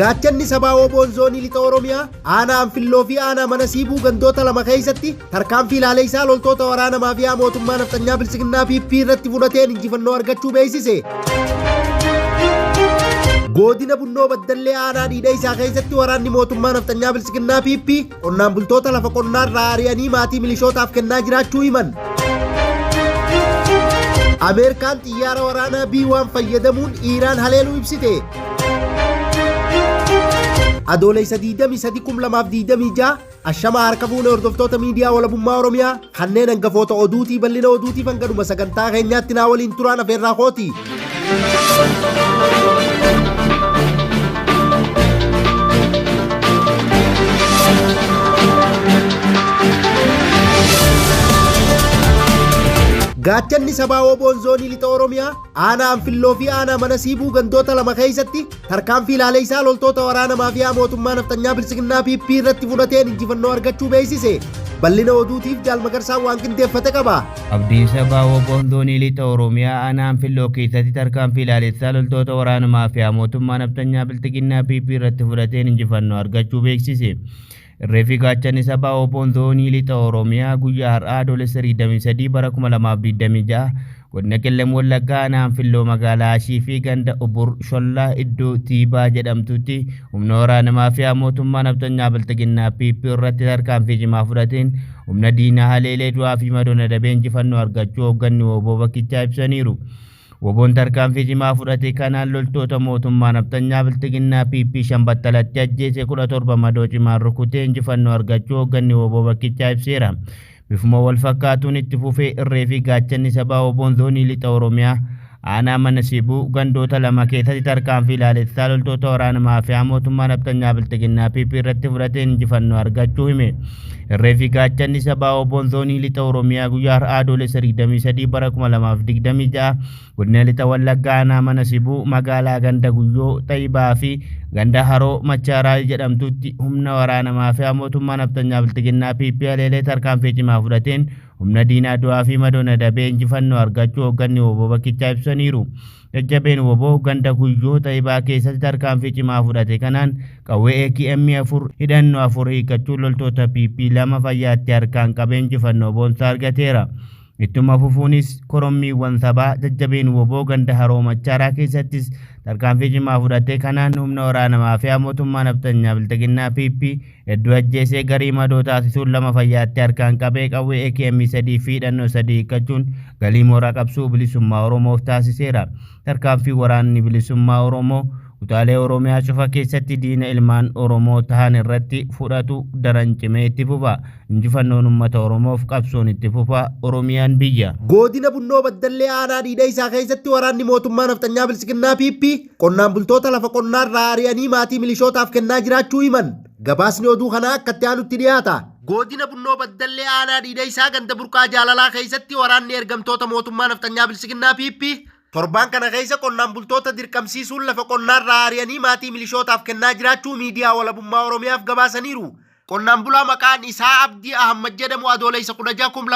Gaachanni sabaa Woboon zoonii lixa Oromiyaa aanaa Anfilloo fi aanaa mana siibuu gandoota lama keessatti tarkaanfii ilaalee isaa loltoota waraana maafiyaa mootummaa nafxanyaa biltsiginnaa PP irratti fudhateen injifannoo argachuu beeksise. Godina Bunnoo Baddallee aanaa dhiidha isaa keessatti waraanni mootummaa nafxanyaa biltsiginnaa PP qonnaan bultoota lafa qonnaa irraa ari'anii maatii milishootaaf kennaa jiraachuu himan. Ameerikaan xiyyaara waraanaa B1 fayyadamuun Iiraan haleeluu ibsite. Adoolessa 23,2026 ashama harka fuune hordoftoota miidiyaa walabummaa Oromiyaa kanneen hangafoota oduutii bal'ina oduutiif hangadhuma sagantaa keenyaatti naa waliin turaan afeerraa kooti. Gaachanni sabaa Woboon zoonii lixa Oromiyaa aanaa Anfilloo fi aanaa mana siibuu gandoota lama keessatti tarkaanfii ilaalee isaa loltoota waraana maafiyaa mootummaa nafxanyaa biltsiginnaa PP irratti fudhateen injifannoo argachuu beeksise. Bal'ina oduutiif Jaal Magarsaan waan qindeeffate qaba. Abdiin sabaa Woboon zoonii lixa Oromiyaa aanaa Anfilloo keessatti tarkaanfii ilaalessaa loltoota waraana maafiyaa mootummaa nafxanyaa biltsiginnaa PP irratti fudhateen injifannoo argachuu beeksise. Irree fi gaachanni sabaa Woboon zoonii lixa Oromiyaa guyyaa har'aa Adoolessa 23 bara 2026 godina Qellem Wallaggaa aanaa Anfilloo magaalaa Ashii fi ganda Ubur Shollaa iddoo Tiibaa jedhamtutti humna waraana maafiyaa mootummaa nafxanyaa bilxiginnaa PP irratti tarkaanfii cimaa fudhateen humna diinaa haleelee du'aa fi madoon adabee injifannoo argachuu hoogganni Woboo bakkichaa ibsaniiru. Woboon tarkaanfii cimaa fudhate kanaan loltoota mootummaa nafxanyaa bilxiginnaa PP shan battalatti ajjeese 17 madoo cimaan rukutee injifannoo argachuu hoogganni Woboo bakkichaa ibseera. Bifuma wal fakkaatuun itti fufee irree fi gaachanni sabaa Woboon zoonii lixa Oromiyaa aanaa mana sibuu gandoota lama keessatti tarkaanfii ilaalessaa loltoota waraana maafiyaa mootummaa nafxanyaa bilxiginnaa PP irratti fudhateen injifannoo argachuu hime. Irree fi gaachanni sabaa Woboon zoonii lixa Oromiyaa guyyaa har'aa Adoolessa 23 bara 2026 godina lixa Wallaggaa aanaa mana sibuu magaalaa ganda Guyyoo Xayibaa fi ganda Haroo Machaaraa jedhamtutti humna waraana maafiyaa mootummaa nafxanyaa bilxiginnaa PP haleelee tarkaanfii cimaa fudhateen humna diinaa du'aa fi madoon adabee injifannoo argachuu hoogganni Woboo bakkichaa ibsaniiru. Jajjabeen Woboo ganda Guyyoo Xayibaa keessatti tarkaanfii cimaa fudhate kanaan qawwee AKM 4 hidhannoo 4 hiikkachuun loltoota PP 2 fayyaatti harkaan qabee injifannoo boonsaa argateera. Ittuma fufuunis korommiiwwan sabaa jajjabeen Woboo ganda Haroo Machaaraa keessattis tarkaanfii cimaa fudhate kanaan humna waraana maafiyaa mootummaa nafxanyaa bilxiginnaa PP hedduu ajjeesee garii madoo taasisuun 2 fayyaatti harkaan qabee qawwee AKM 3 fi hidhannoo 3 hiikkachuun galii mooraa qabsoo bilisummaa Oromoof taasiseera. Tarkaanfii waraanni bilisummaa Oromoo kutaalee Oromiyaa cufa keessatti diina ilmaan Oromoo tahan irratti fudhatu daran cimee itti fufa. Injifannoon uummata Oromoof qabsoon itti fufa. Oromiyaan biyya. Godina Bunnoo Baddallee aanaa dhiidha isaa keessatti waraanni mootummaa nafxanyaa biltsiginnaa PP qonnaan bultoota lafa qonnaa irraa ari'anii maatii milishootaaf kennaa jiraachuu himan. Gabaasni oduu kanaa akka itti aanutti dhiyaata. Godina Bunnoo Baddallee aanaa dhiidha isaa ganda burqaa jaalalaa keessatti waraanni ergamtoota mootummaa nafxanyaa biltsiginnaa PP torbaan kana keessa qonnaan bultoota dirqamsiisuun lafa qonnaa irraa ari'anii maatii milishootaaf kennaa jiraachuu miidiyaa walabummaa Oromiyaaf gabaasaniiru. Qonnaan bulaa maqaan isaa Abdii Ahmad jedhamu Adoolessa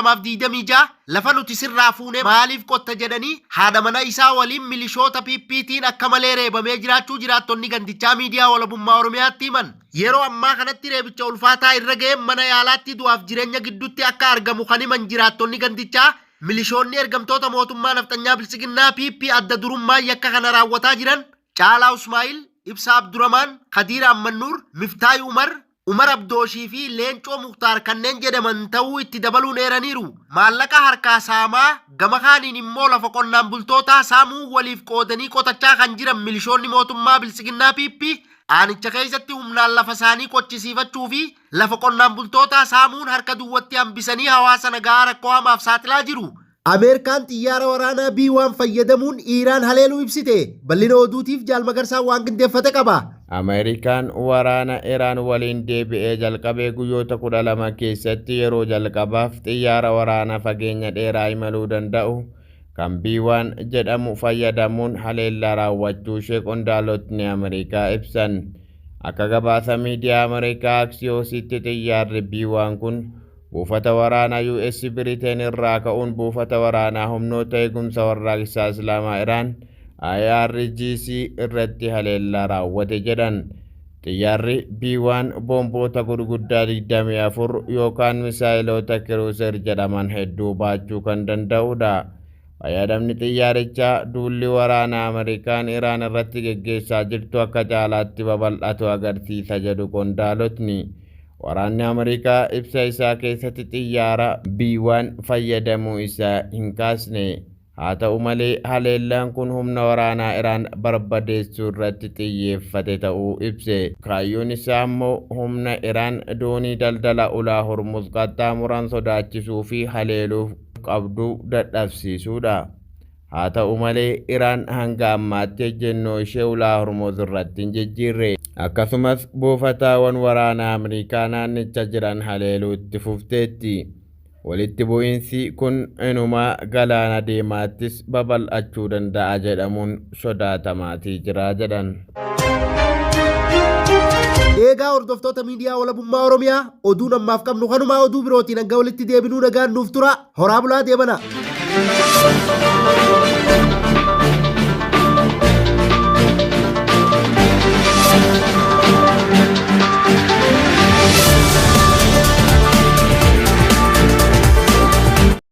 16,2026 lafa nuti sirraa fuunee maaliif qotta jedhanii haadha mana isaa waliin milishoota PPtiin akka malee reebamee jiraachuu jiraattonni gandichaa miidiyaa walabummaa Oromiyaatti himan. Yeroo ammaa kanatti reebicha ulfaataa irra ga'een mana yaalaatti du'aaf jireenya gidduutti akka argamu kan himan jiraattonni gandichaa milishoonni ergamtoota mootummaa nafxanyaa biltsiginnaa PP adda durummaan yakka kana raawwataa jiran Caalaa Usmaa'il, Ibsaa Abduramaan, Kadiir Ammannuur, Miftaay Umar, Umar Abdooshii fi Leencoo Muktaar kanneen jedhaman ta'uu itti dabaluun eeraniiru. Maallaqa harkaa saamaa gama kaaniin immoo lafa qonnaan bultootaa saamuu waliif qoodanii qotachaa kan jiran milishoonni mootummaa biltsiginnaa PP aanicha keessatti humnaan lafa isaanii qochisiifachuu fi lafa qonnaan bultootaa saamuun harka duwwatti hambisanii hawaasa nagaa rakkoo hamaaf saaxilaa jiru. Ameerikaan xiyyaara waraanaa B1 fayyadamuun Iiraan haleeluu ibsite. Bal'ina oduutiif Jaal Magarsaan waan qindeeffate qaba. Ameerikaan waraana Iraan waliin deebi'ee jalqabee guyyoota 12 keessatti yeroo jalqabaaf xiyyaara waraanaa fageenya dheeraa imaluu danda'u kan B1 jedhamu fayyadamuun haleellaa raawwachuu ishee qondaalotni Ameerikaa ibsan. Akka gabaasa miidiyaa Ameerikaa Aksiyoositti xiyyaarri B1 kun buufata waraanaa US Biriteen irraa ka'uun buufata waraanaa humnoota eegumsa warraaqsaa Islaamaa Iraan IRGC irratti haleellaa raawwate jedhan. Xiyyaarri B-1 boomboota gurguddaa 24 yookaan misaayiloota kiruuser jedhaman hedduu baachuu kan danda'udha. Fayyadamni xiyyaarichaa duulli waraanaa Ameerikaan Iraan irratti geggeessaa jirtu akka caalaatti babal'atu agarsiisa jedhu qondaalotni. Waraanni Ameerikaa ibsa isaa keessatti xiyyaara B-1 fayyadamuu isaa hin kaasne. Haa ta'u malee haleellaan kun humna waraanaa Iraan barbadeessuu irratti xiyyeeffate ta'uu ibse. Kaayyoon isaa immoo humna Iraan doonii daldala ulaa Hormuz qaxxaamuran sodaachisuu fi haleeluuf qabdu dadhabsiisuudha. Haa ta'u malee Iraan hanga ammaatti ejjennoo ishee ulaa Hormuz irratti hin jijjiirre. Akkasumas buufataawwan waraanaa Ameerikaa naannicha jiran haleeluu itti fufteetti. Walitti bu'iinsi kun inumaa galaana diimaattis babal'achuu danda'a jedhamuun sodaatamaatii jira jedhan. Eegaa hordoftoota miidiyaa walabummaa Oromiyaa oduun ammaaf qabnu kanumaa oduu birootiin hanga walitti deebinuu nagaan nuuf tura horaa bulaa deebana.